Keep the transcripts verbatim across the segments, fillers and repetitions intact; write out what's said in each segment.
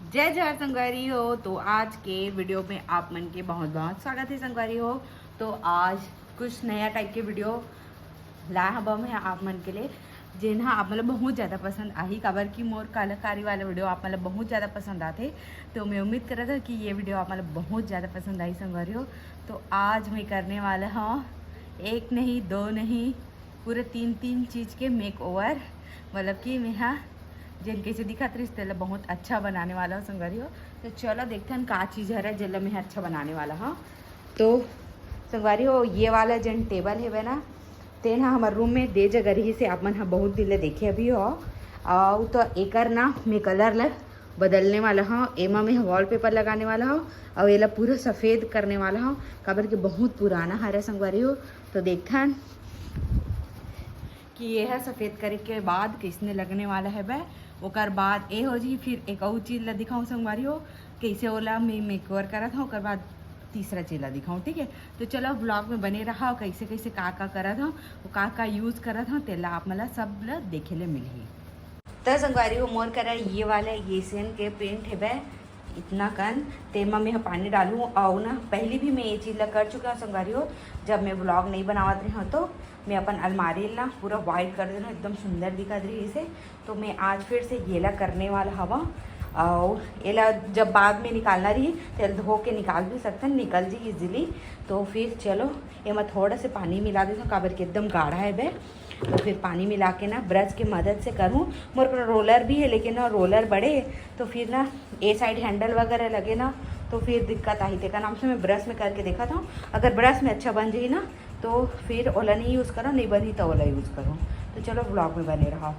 जय जोहार संगवारी हो। तो आज के वीडियो में आप मन के बहुत बहुत स्वागत है संगवारी हो। तो आज कुछ नया टाइप के वीडियो लाए हबो मैं आप मन के लिए, जेन ह आप मन ल बहुत ज़्यादा पसंद आही, काबर कि मोर कलाकारी वाला वीडियो आप मन ल बहुत ज़्यादा पसंद आथे। तो मैं उम्मीद करत हूँ कि ये वीडियो आप मन ल बहुत ज़्यादा पसंद आही संगवारी हो। तो आज मैं करने वाला हूँ एक नहीं, दो नहीं, पूरे तीन, तीन चीज़ के मेक ओवर, मतलब कि मैं हा जेन कैसे दिखत रहिस तेला बहुत अच्छा बनाने वाला हूँ संगवारी हो। तो चलो देखथन का चीज़ हरे जेला मैं अच्छा बनाने वाला हूँ। तो संगवारी हो, ये वाला जेन टेबल हेवे ना, तेन ह हमर रूम में दे जगह रहिस हे, आप मन ह बहुत दिन ले देखे भी हो। अउ तो एकर ना मैं कलर ल बदलने वाला हूँ, एमा मैं वॉलपेपर लगाने वाला हूँ अउ एला पूरा सफ़ेद करने वाला हूँ, काबर कि बहुत पुराना हरे संगवारी हो। तो देखथन कि ये ह सफ़ेद करे के बाद कइसने लगने वाला हेवे। ओकर बाद ए हो जी, फिर एक अउ चीज़ ला दिखाऊँ संगवारी हो, कइसे ओला मैं मेक ओवर करत हूँ, ओकर बाद तीसरा चीज़ ला दिखाऊँ, ठीक है। तो चलो ब्लॉग में बने रहा, कइसे कइसे का का करत हूँ, वो का का यूज़ करत हूँ, तेला आप मन ला सब ला देखे ले मिलही। त संगवारी हो, मोर करा ये वाला एशियन के पेंट हेवे, इतना कन, तेमा मैं ह पानी डालूँ। अउ ना पहली भी मैं ये चीज़ ला कर चुके हूँ संगवारी हो, जब मैं ब्लॉग नहीं बनावत रही हूँ तो मैं अपन अलमारी ला पूरा वाइट कर देना, एकदम सुंदर दिखत रहिस हे। तो मैं आज फिर से ये ला करने वाला हवा। अउ एला जब बाद में निकालना रही, तेल धो के निकाल भी सकते हैं, निकल जी इजीली। तो फिर चलो, एमा थोड़ा से पानी मिला देता हूँ, काबर के एकदम गाढ़ा हेवे। तो फिर पानी मिला के ना ब्रश के मदद से करूँ। मोर करा रोलर भी है, लेकिन ना रोलर बड़े है, तो फिर ना ए साइड हैंडल वगैरह लगे ना, तो फिर दिक्कत आही। तेकर नाम से मैं ब्रश में करके देखत हूँ, अगर ब्रश में अच्छा बन जाही ना, तो फिर ओला नहीं यूज़ करो, नहीं बनही तो ओला यूज़ करो। तो चलो ब्लॉग में बने रहो।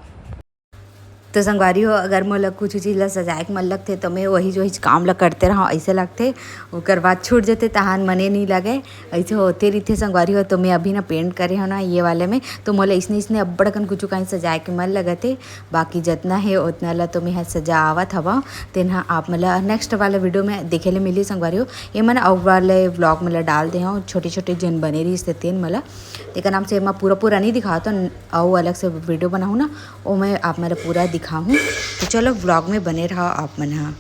तो संगवारी हो, अगर मोला कुछ चीज़ ला सजाए के मन लगथे तो मैं वही जो काम ला करते रहूँ, ऐसे लगथे। ओकर बाद छूट जथे, तहान मने नहीं लगे, ऐसे होते रहिथे संगवारी हो। तो मैं अभी ना पेंट करे हूँ ना ये वाले में, तो मोला इसने इसने अब्बड़ अकन कुछ काहीं सजाए के मन लगत हे। बाकी जतना हे ओतना ला तो मैं ह सजावत हवा, तेन ह आप मन ला नेक्स्ट वाला वीडियो में देखे ले मिली संगवारी हो। ये मन अउ वाले व्लॉग में ला डाल दे हूँ, छोटे छोटे जेन बने रहिस ते तेन मन ला। तेकर नाम से एमा पूरा पूरा नहीं दिखावत हूँ, अउ अलग से वीडियो बनाहूँ ना, ओमे आप मन ला पूरा दिखाहूँ। तो चलो व्लॉग में बने रहा आप मन ह।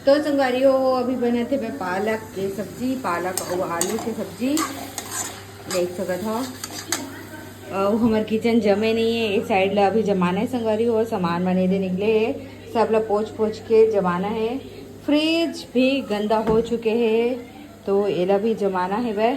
तो संगवारी हो, अभी बनत हे पालक के सब्जी, पालक अउ आलू के सब्जी, देख सकत हो। अउ हमर किचन जमे नहीं है, ए साइड ला अभी जमाना है संगवारी हो, सामान मन एदे निकले है, सब ला पोंछ पोंछ के जमाना है। फ्रिज भी गंदा हो चुके है, तो एला भी जमाना हेवे।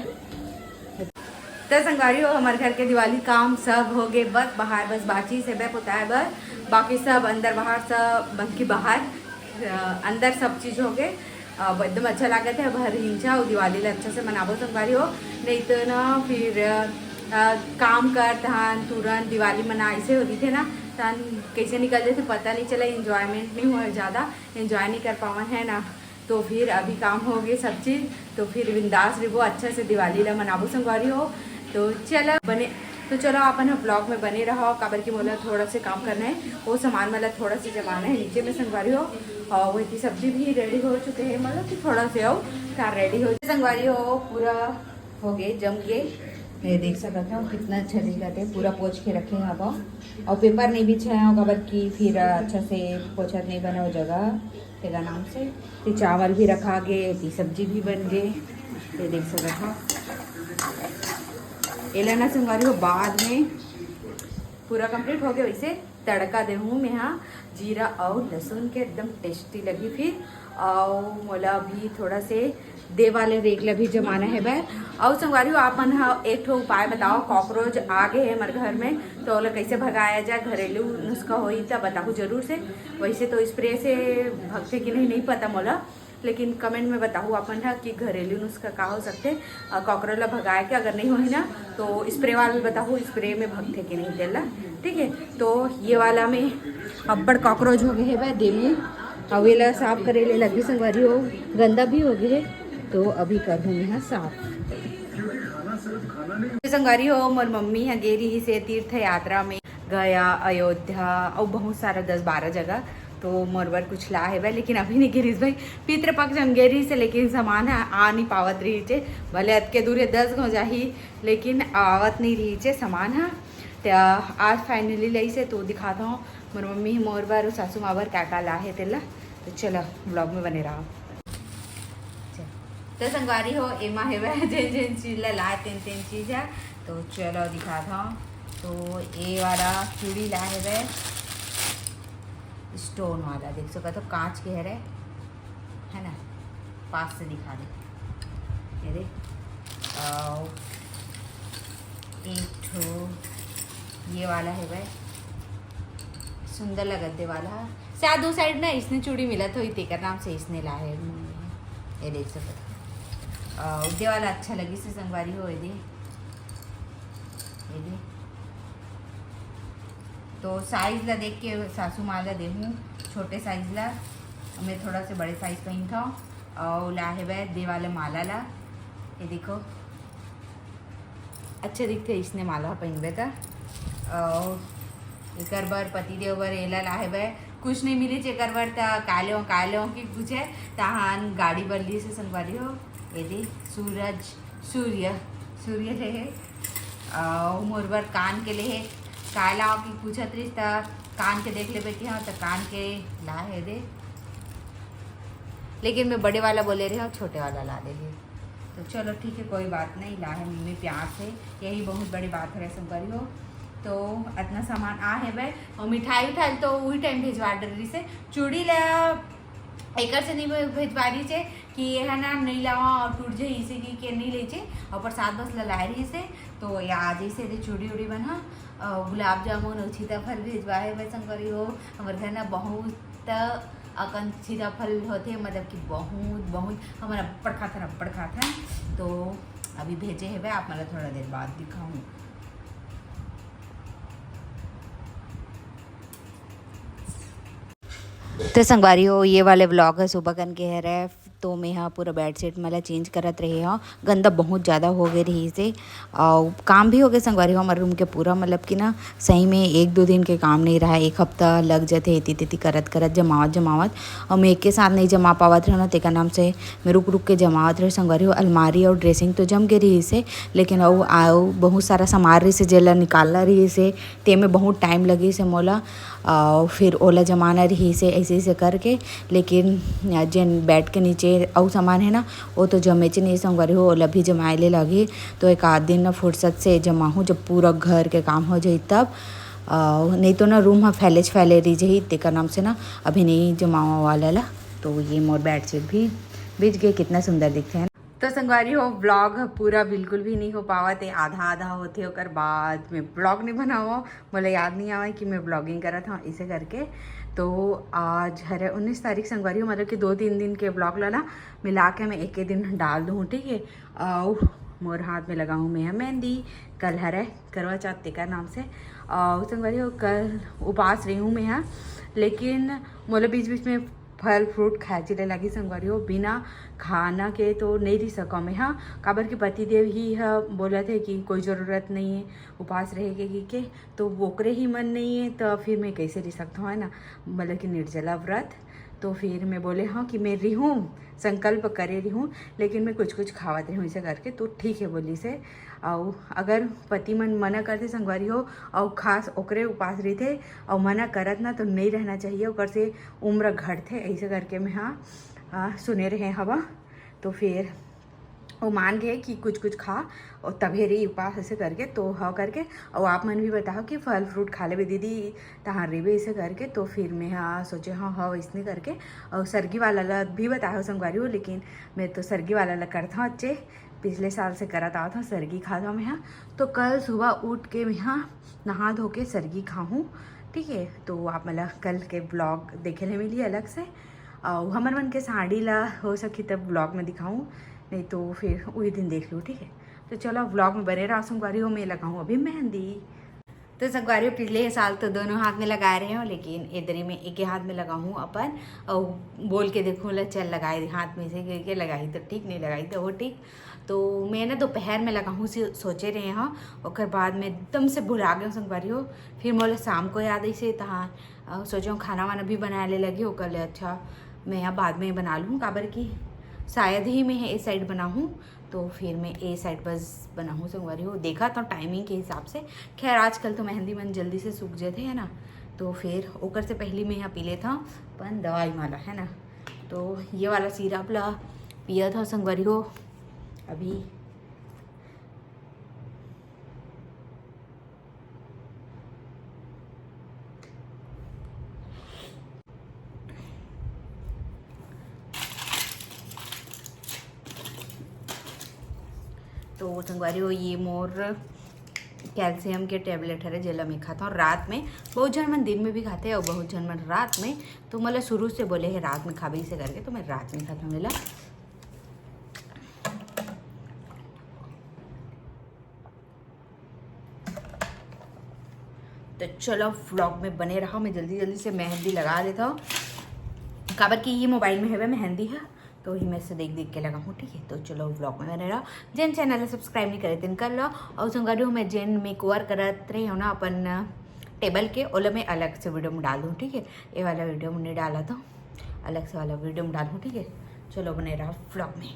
तो संगवारी हो, हमर घर के दिवाली काम सब हो गए, बस बाहर बस बाची से बे पोताए बर, बाकी सब अंदर बाहर, सब बल्कि बाहर, अ, अंदर सब चीज़ हो गए। अब एकदम अच्छा लागत है, अब हर हिंसा अउ दिवाली ला अच्छा से मनाबो संगवारी हो, नहीं तो ना फिर, अ, काम कर तहान तुरंत दिवाली मना ऐसे हो रही थे ना, तहान कैसे निकल जाते पता नहीं चला, एंजॉयमेंट नहीं हुआ ज़्यादा, एंजॉय नहीं कर पावन है ना। तो फिर अभी काम हो गए सब चीज़, तो फिर बिंदास रहिबो, अच्छा से दिवाली ला मनाबो संगवारी हो। तो चलो बने, तो चलो आप मन ब्लॉग में बने रहो, काबर कि मोला थोड़ा से काम करना है, वो सामान मतलब थोड़ा से जमाना है नीचे में संगवारी हो। और वही सब्जी भी रेडी हो चुके हैं, मतलब कि थोड़ा से हो कार रेडी हो संगवारी हो, पूरा हो गए जम के। ये देख सकत हो कितना अच्छा दिखत है, पूरा पोंछ के रखे हवा। और पेपर नहीं बिछाया हो, काबर कि फिर अच्छा से पोछत नहीं बने वो जगह, तेकर नाम से। ये चावल भी रखा गे, ये सब्जी भी बन गए, ये देख सकत हो। एला ना संगवारी हो, बाद में पूरा कंप्लीट हो गया, वैसे तड़का देहूँ मैं हा जीरा अउ लहसुन के, एकदम टेस्टी लगी। फिर अउ मोला अभी थोड़ा से दे वाले रेक ला भी जमाना है बै। अउ संगवारी हो, आप मन हा एक ठो उपाय बताओ, कॉकरोच आ गए है हमारे घर में, तो ओला कैसे भगाया जाए, घरेलू नुस्खा होई त बताहू जरूर से। वैसे तो स्प्रे से भगथे कि नहीं, नहीं पता मोला, लेकिन कमेंट में बताहू आप मन हा कि घरेलू नुस्खा का हो सकथे। अ, कॉकरोच ला भगाए के अगर नहीं होही ना, तो स्प्रे वाला बताहू, स्प्रे में भगथे कि नहीं तेला, ठीक है। तो ये वाला में अब्बड़ कॉकरोच हो गए हे बे, देमी। अब एला साफ करे ले लगी संगवारी हो, गंदा भी हो गए हे, तो अभी करहूँ मैं हा साफ। संगवारी हो, मोर मम्मी हा गे रहिस हे तीर्थ यात्रा में, गया, अयोध्या अउ बहुत सारा दस बारह जगह। तो मोर बर कुछ ला हेवय, लेकिन अभी नहीं गे रहिस भाई, पितृपक्ष हम गे रहिस हे, लेकिन सामान ह आ नहीं पावत रहिस हे। भले अतके दूर हे, दस गाँव जाही, लेकिन आवत नहीं रहिस हे सामान ह। त आज फाइनली लइस हे, तो दिखाता हूँ मोर मम्मी मोर बर अउ सासू माँ बर का का ला हे तेला। चलो, ब्लॉग में बने रहो। तो संगवारी हो, एमा हेवय जेन जेन चीज ला लाए तेन तेन चीज है। तो चलो दिखात हव। तो ये वाला चूड़ी ला हेवय, स्टोन वाला, देख सकत हो, कांच के हरे, है ना। पास से दिखा दे, ये देख। अउ एक ठो ये वाला हेवय, सुंदर लगत दे वाला। शायद दो साइड ना इसने चूड़ी मिलत होही, तेकर नाम से इसने लाए हे। ये देख सकत हो। अउ दे वाला अच्छा लगिस हे संगवारी हो, ये दे, ये दे। तो साइज ला देख के सासू माँ ला देहूँ, छोटे साइज ला। मैं थोड़ा से बड़े साइज पहिनथव। अउ ला हेवय दे वाला माला ला, ये देखो, अच्छा दिखथे इसने माला पहिनबे त। अउ एकर बर, पतिदेव बर एला ला हेवय, कुछ नहीं मिलिस एकर बर, त का लेवं, का लेवं कि पूछे, तहान गाड़ी बर लिस हे संगवारी हो। ये दे सूरज, सूर्य, सूर्य ले हे। अउ मोर बर कान के ले हे, का लावं कि पूछत रहिस, त कान के देख लेबे कि हाँ, त कान के ला हे दे। लेकिन मैं बड़े वाला बोले रहे हूँ, छोटे वाला ला दे हे। तो चलो ठीक है, कोई बात नहीं, ला हे मम्मी प्यार से, यही बहुत बड़ी बात है संगवारी हो। तो अतना सामान आ हेवय, अउ मिठाई उठाई तो उही टाइम भेजवा डरे रहिस हे। चूड़ी ला एकर से नहीं भे-, भेजवा रहिस हे कि ये है ना नहीं लावा अउ टूट जाही, इसे की के नहीं ले जे। अउ प्रसाद बस ला लाए रहिस हे, तो ये आ जइसे दे चूड़ी उड़ी बना, अउ गुलाब जामुन अउ सीताफल भेजवा हेवय संगवारी हो। हमर घर ना बहुत अकन सीताफल होथे, मतलब कि बहुत, बहुत, हमर अब्बड़ खाथन, अब्बड़ खाथन। तो अभी भेजे हेवय, आप मन ला थोड़ा देर बाद दिखाहूँ। तो संगवारी हो, ये वाले व्लॉग ह सुबह कन के हरे। तो मैं हा पूरा बेडशीट मन ला चेंज करत रहे हव, गंदा बहुत ज़्यादा हो गए रहिस हे। अउ काम भी हो गए संगवारी हो, हमर रूम के पूरा, मतलब कि ना, सही में एक दो दिन के काम नहीं रहा, एक हफ्ता लग जाथे एती तेती करत करत, जमावत जमावत। अउ मैं एके साथ नहीं जमा पावत रहे ना, तेकर नाम से मैं रुक रुक के जमावत रहे संगवारी हो। अलमारी अउ ड्रेसिंग तो जम गए रहिस हे, लेकिन अउ, अउ बहुत सारा सामान रहिस हे, जेला निकालना रहिस हे, ते में बहुत टाइम लगिस हे मोला। अउ फिर ओला जमाना रहिस हे ऐसे ऐसे करके, लेकिन जेन बेड के नीचे अउ सामान हे ना, वो तो जमेच नहीं संगवारी हो, ओला भी जमाए ले लगही। तो एक आध दिन ना फुर्सत से जमाहूँ, जब पूरा घर के काम हो जाही तब। अउ नहीं तो ना रूम ह फैलेच फैले रही जाही, तेकर नाम से ना अभी नहीं जमावा वाला ला। तो ये मोर बेडशीट भी भीज गए, कितना सुंदर दिखथे, है ना? तो संगवारी हो, व्लॉग ह पूरा बिल्कुल भी नहीं हो पावत हे, आधा आधा होथे, ओकर बाद में व्लॉग नहीं बनावव। मोला याद नहीं आवय कि मैं व्लॉगिंग करत हव, इसे करके। तो आज हरे उन्नीस तारीख संगवारी हो, मतलब कि दो तीन दिन के व्लॉग ला ना मिला के मैं एके दिन डाल दूँ, ठीक है। अउ मोर हाथ में लगाहूँ मैं ह मेहंदी, कल हरे करवा चौथ तेकर नाम से। अउ संगवारी हो, कल उपास रही हूँ मैं ह, लेकिन मोला बीच बीच में फल फ्रूट खाए चले लगी संगवारी हो, बिना खाना के तो नहीं रह सकव मैं ह, काबर कि पतिदेव ही ह बोलत हे कि कोई ज़रूरत नहीं है उपास रहे के, के, के, तो ओकरे ही मन नहीं है, तो फिर मैं कैसे रह सकता हूँ, है ना, मतलब कि निर्जला व्रत। तो फिर मैं बोले हव कि मैं रिहूँ, संकल्प करे रिहूँ, लेकिन मैं कुछ कुछ खावत रिहूँ, इसे करके। तो ठीक है बोलिस हे। अउ अगर पति मन मना करथे संगवारी हो, अउ खास ओकरे उपास रहिथे, अउ मना करत ना, तो नहीं रहना चाहिए, ओकर से उम्र घटथे, ऐसे करके मैं हा, आ, सुने रहे हवा। तो फिर वो मान गए कि कुछ कुछ खा, और तभे रही उपास ऐसे करके, तो हव करके। और आप मन भी बताओ कि फल फ्रूट खा लेबे दीदी, तहाँ रेबे ऐसे करके। तो फिर मैं हा सोचे, हाँ, हव, इसने करके। और सरगी वाला ला भी बताओ संगवारी हो, लेकिन मैं तो सरगी वाला ला करता हूँ अच्छे, पिछले साल से करत आवत हव, सरगी खात हव मैं हा। तो कल सुबह उठ के मैं हा नहा धो के सरगी खाहूँ, ठीक है। तो आप मन ला कल के व्लॉग देखे ले मिली अलग से। अउ हमर मन के साड़ी ला हो सकी तब व्लॉग में दिखाऊँ, नहीं तो फिर वही दिन देख लूँ, ठीक है। तो चलो, व्लॉग में बने रहो संगवारी हो, मैं लगाऊँ अभी मेहंदी। तो संगवारी हो, पिछले साल तो दोनों हाथ में लगाए रहे हव, लेकिन एदरी में एक ही हाथ में लगाहूँ अपन, अउ बोल के देखूँ ला, चल लगाए हाथ में से, के, के लगाई तो ठीक, नहीं लगाई तो वो ठीक। तो मैं ना दोपहर में लगाहूँ से सोचे रहे हव, ओकर बाद में एकदम से भुला गए संगवारी हो। फिर मोला शाम को याद आइसे, तहाँ अउ सोचो खाना वाना भी बनाए ले लगी, ओकर ले अच्छा मैं अब बाद में बना लूँ, काबर कि शायद ही मैं ए साइड बनाहूँ, तो फिर मैं ए साइड बस बनाहूँ संगवारी हो। देखा तो टाइमिंग के हिसाब से, खैर आजकल तो मेहंदी मन जल्दी से सूख जाते हैं ना, तो फिर ओकर से पहली मैं यहाँ पी लेत हँव अपन दवाई माला, है ना। तो ये वाला सिरप ला पियत हँव संगवारी हो अभी। तो संगवारी हो, ये मोर कैल्शियम के टैबलेट हरे, जेला मैं खात हँव रात में। बहुत झन मन दिन में भी खाथे अउ बहुत झन मन रात में। तो मोला शुरू से बोले हे रात में खाबे इसे करके, तो मैं रात में खात हँव एला। तो चलो vlog में बने रहो, मैं जल्दी जल्दी से मेहंदी लगा देत हँव, काबर कि ये मोबाइल में हवे मेहंदी ह, तो वही मैं से देख देख के लगाहूँ, ठीक है। तो चलो vlog में बने रहो। जेन channel ला subscribe नहीं करे तेन कर लो, अउ संगवारी हो मैं जेन makeover करत रहे हँव ना अपन टेबल के, ओला मैं अलग से वीडियो में डाल दूँ, ठीक है। ये वाला वीडियो में नहीं डाला तो अलग से वाला वीडियो में डालूँ, ठीक है। चलो बने रहो vlog में।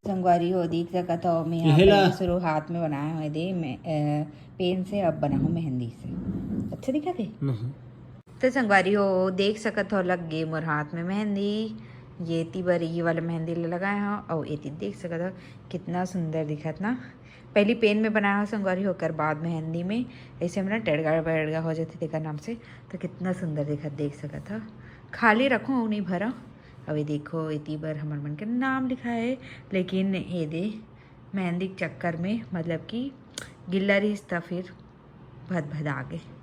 संगवारी हो देख सकत हो, मैं यहाँ एहे ला। पहले शुरुआत में बनाए हँव दे मैं, अ, पेन से, अब बनाहूँ मेहंदी से। अच्छा दिखत हे? नहीं। तो संगवारी हो देख सकत हो, लग गे मोर हाथ में मेहंदी। ये एती बर ये वाला मेहंदी ला लगाए हँव, अउ एती देख सकत हो कितना सुंदर दिखत ना। पहली पेन में बनाए हँव संगवारी हो, ओकर बाद मेहंदी में। ऐसे में ना टेड़गा बेड़गा हो जाथे तेकर नाम से, तो कितना सुंदर दिखत, देख सकत हो। खाली रखो, अउ नहीं भरो। अउ ये देखो, एती बर हमर मन के नाम लिखाए हे, लेकिन ये दे मेहंदी के चक्कर में, मतलब कि गिल्ला रहिस त फिर भदभदा गे।